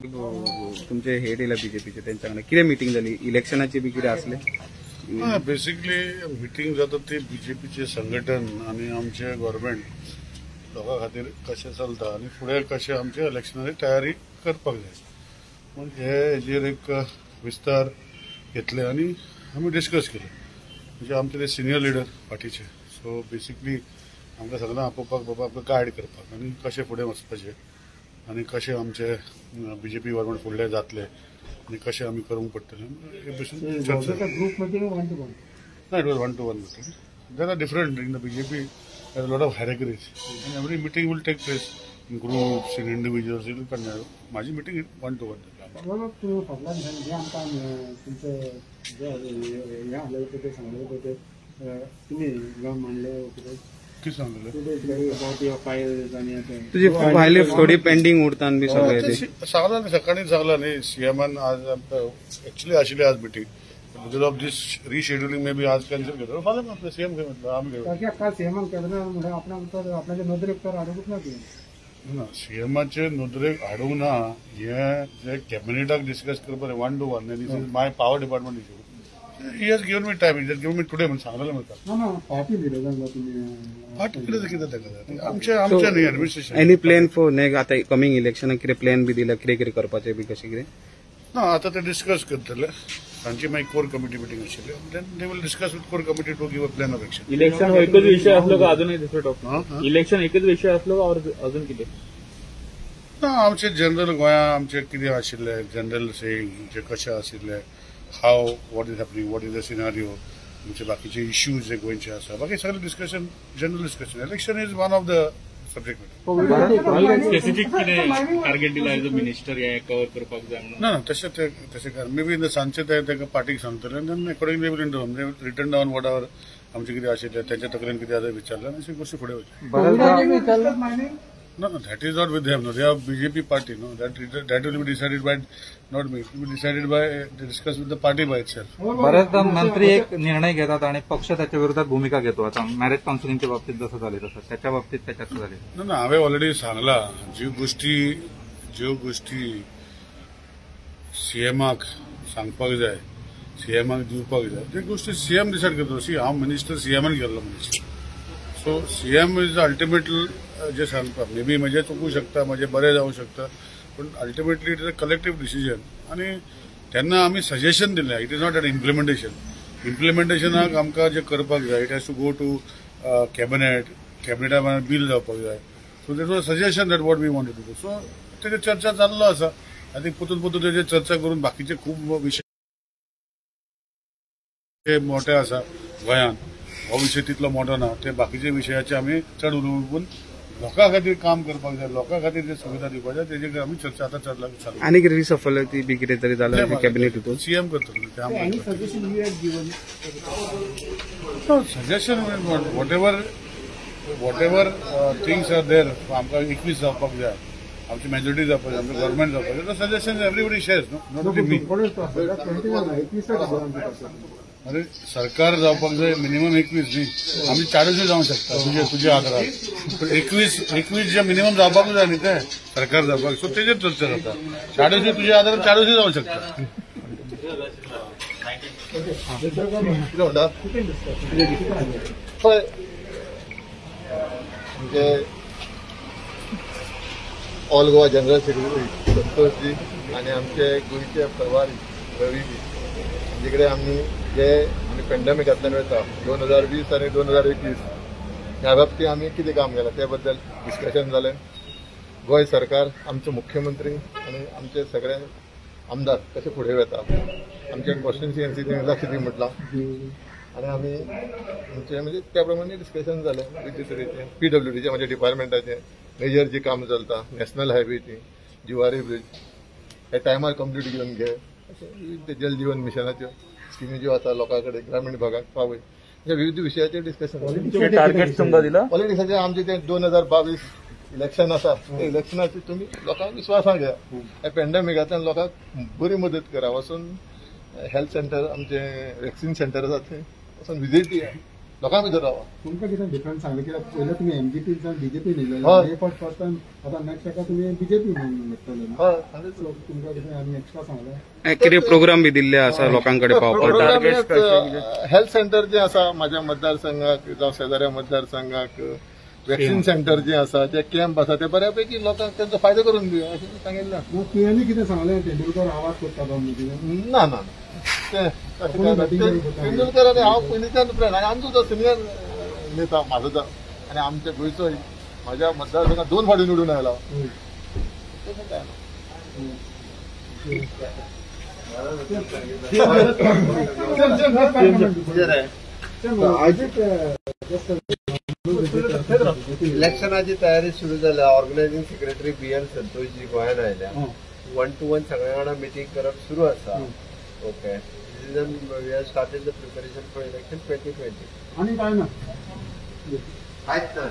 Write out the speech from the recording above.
तुमचे हेड येयला बीजेपीचे तेंच्या वांगडा कितें मिटींग जाली इलेक्शनाची बी कितें आसलें? बेसिकली मिटींग जाता ती बीजेपीचे संघटन आनी आमचे गव्हर्मेंट लोकां खातीर कशें चलता आनी फुडें कशें आमचे इलेक्शनाची तयारी करपाक जाय म्हूण हे हेजेर एक विस्तार घेतले आनी आमी डिस्कस केले. म्हणजे आमचे ते सिनियर लिडर पार्टीचे, सो बेसिकली आमकां सगळ्यांक आपोवपाक बाबा आमकां गायड करपाक आनी कशें फुडें वचपाचें आनी कशें आमचे बीजेपी गव्हर्मेंट फुडलें जातलें आनी कशें आमी करूंक पडटलें हे भशेन चर्चा. ना, it was one to one meeting. There are different in the BJP, there are lot of hierarchies and every meeting will take place in groups, in individuals. It will continue. माझी मिटींग वन टू वन. तुम्ही फाटल्या दिसांनी जे आमकां तुमचे जे हें आसलें पळय तें सांगलें पळय तें तुमी मांडलें कितें कितें सांगलें तुजी फायली थोडी पेंडींग उरता बी सगळें सांगलां सकाळी सांगलां न्ही सीएमान आज एक्चुअली आशिल्ली आज meeting, because of this rescheduling may be आज कॅन्सल केलो. फाल्यां म्हटलें सीएम खंय म्हटलं आमी काल सीएमान केन्ना म्हणल्यार आपणाक तर आपणाच्या नदरेक तर हाडूंकच ना तुवें. ना, सीएमाचे नदरेक हाडूंक ना हें जे कॅबिनेटाक डिस्कस करपाक one to one. This is my power department issue. He has given me time, he has given me today म्हणून सांगलें म्हाका. ना ना, फावटी दिले जाल्यार तुमी फाटी कितें कितें ताका आमचें आमचें न्ही administration. Any plan for next आतां कमींग इलेक्शनाक कितें प्लॅन बी दिला कितें कितें करपाचें बी कशें कितें? ना, आतां ते डिस्कस करतले. तांची मागीर कोर कमिटी मिटींग आशिल्ली, then they will discuss with core committee to give a plan of action. Election हो एकच विषय असलो का अजूनही दुसरो टॉपिक? इलेक्शन एकच विषय असलो का और अजून कितें? ना, आमचे जनरल गोंया आमचे कितें आशिल्लें जनरल सेईंग जे कशें आशिल्लें, how what is happening, what is the scenario, आमचे बाकीचे इश्यूज जे गोंयचे आसा, बाकी सगळे discussion general discussion. Election is one of the subject matter. Specific कितें टार्गेट दिला एज अ मिनिस्टर हे कवर करपाक जाय म्हणून? ना ना, तशें ते तशें काय मे बी सांजचे ते तांकां पार्टीक सांगतले आनी then according they will written down what our आमचें कितें आशिल्लें तेंच्या तकलेन कितें आसा विचारलें आनी अशी गोश्टी फुडें वयतली. No, no, that is not with them. No, they are BJP party. No, that will be decided by not me. It will be decided by discussed with the party by itself. बऱ्याचदा मंत्री एक निर्णय घेतात आणि पक्ष त्याच्या विरोधात भूमिका घेतो. आता मॅरेज काउन्सिलिंगच्या बाबतीत जसं झाले तसं त्याच्या बाबतीत त्याच्यात झाले. ना ना, हांवें ऑलरेडी सांगला ज्यो गोष्टी सीएमाक सांगपाक जाय, सीएमाक दिवपाक जाय, त्यो गोष्टी सीएम डिसायड करतलो. सी, हांव मिनिस्टर, सीएमान गेल्लो minister. So CM is ultimate जे सांगता मे बी म्हजें चुकूं शकता, म्हजें बरें जावं शकता, पूण ultimately it is a collective decision. आनी तेन्ना आमी सजेशन दिलें, it is not an implementation. इम्प्लिमेंटेशनाक आमकां जें करपाक जाय, it has to go to cabinet, कॅबिनेटा bill जावपाक जाय. So that was suggestion that what we wanted to do. So तेजेर चर्चा चाललो आसा. आनी पोतून पोतून तेजेर चर्चा करून बाकीचे खूब विशय मोठे आसा गोंयांत, हो विशय तितलो मोठो ना, ते बाकीचे विशयाचे आमी चड उलोवन लोकां खातीर काम करपाक जाय, लोकां खातीर जे सुविधा दिवपाक जाय तेजेर आमी चर्चा आतां चालू. आनी कितें रिसफल ती बी कितें तरी जालां कॅबिनेट हितून? सीएम करतलो. Suggestion whatever things are there, आमकां 21 जावपाक जाय, आमची मेजॉरिटी जावपाक जाय, आमचें गव्हर्मेंट जावपाक जाय. Suggestion everybody shares, no not only me. अरे सरकार जावपाक जाय मिनिमम 21 न्ही, आमी 4ूय जावंक शकता तुजे तुज्या आदारार, पूण 21 जे मिनिमम जावपाकूच जाय न्ही ते सरकार जावपाक. सो तेजेर चर्चा जाता. 4ूय तुज्या आदारार 4ूय जावंक शकता. म्हणजे all Goa general secretary Santoshji आनी आमचे गोंयचे प्रभारी रवीजी हांचे आमी जे आमी पेंडेमिकांतल्यान वता 2020 आनी 2021 ह्या बाबतींत आमी कितें काम केलां ते बद्दल डिस्कशन जालें. गोंय सरकार, आमचो मुख्यमंत्री आनी आमचे सगळे आमदार कशे फुडें वता, आमच्या कॉन्स्टिट्युएन्सी तेणी लक्ष दी म्हटलां आनी आमी आमचें म्हणजे त्या प्रमाणे डिस्कशन जालें. विद्युत तरेचें पीडब्ल्यूडीचें म्हणजे डिपार्टमेंटाचें मेजर जी कामां चलता, नॅशनल हायवेची, जुवारी ब्रिज हे टायमार कंप्लीट घेवन घे, अशें विविध जल जीवन मिशनाच्यो स्किमी ज्यो आसा लोकां कडेन ग्रामीण भागाक पावय, अशा विविध विशयाचेर डिस्कशन. टार्गेट तुमकां दिला पॉलिटिक्साचें आमचें तें 2022 इलेक्शन आसा, त्या इलेक्शनाचेर तुमी लोकांक विस्वासान घेया. ह्या पेंडेमिकांतल्यान लोकांक बरी मदत करा, वचून हेल्थ सेंटर आमचें वॅक्सिन सेंटर आसा थंय वचून विजीट दिया. लोकां भितर रावा. तुमकां कितें डिफरन्स सांगलें कित्याक पयलें तुमी एमजीपी बीजेपी येयलेले, हे फावट फर्स्ट टायम आतां नेक्स्ट हाका तुमी बीजेपी म्हणून मेळटले न्हू, सो तुमकां कितें आनी एक्स्ट्रा सांगलें? कितें प्रोग्राम बी दिल्ले आसा लोकां कडेन पावपाक? हेल्थ सेंटर जे आसा म्हाज्या मतदारसंघाक जावं शेजाऱ्या मतदारसंघाक, वॅक्सिन सेंटर जे आसा, जे कॅम्प आसा, ते बऱ्यापैकी लोकांक तेंचो फायदो करून दिवया अशें सांगिल्लें. तुवें कितें सांगलें तेंडुलकर आवाज करता म्हणून? ना ना, ते तेंडुलकर आनी हांव पयलींच्यान फ्रेंड आनी आमचो तो सिनियर नेता म्हाजो तो, आनी आमच्या गोंयचो म्हाज्या मतदारसंघात 2 फावटी निवडून आयला. तशें काय ना. इलेक्शनाची तयारी सुरू जाल्या. ऑर्गनायझिंग सेक्रेटरी BL Santoshji गोंयांत आयल्या. 1 to 1 सगळ्या वांगडा मिटींग करप सुरू आसा. Okay, we have started the preparation for election 2020. आनी काय ना, कांयच ना.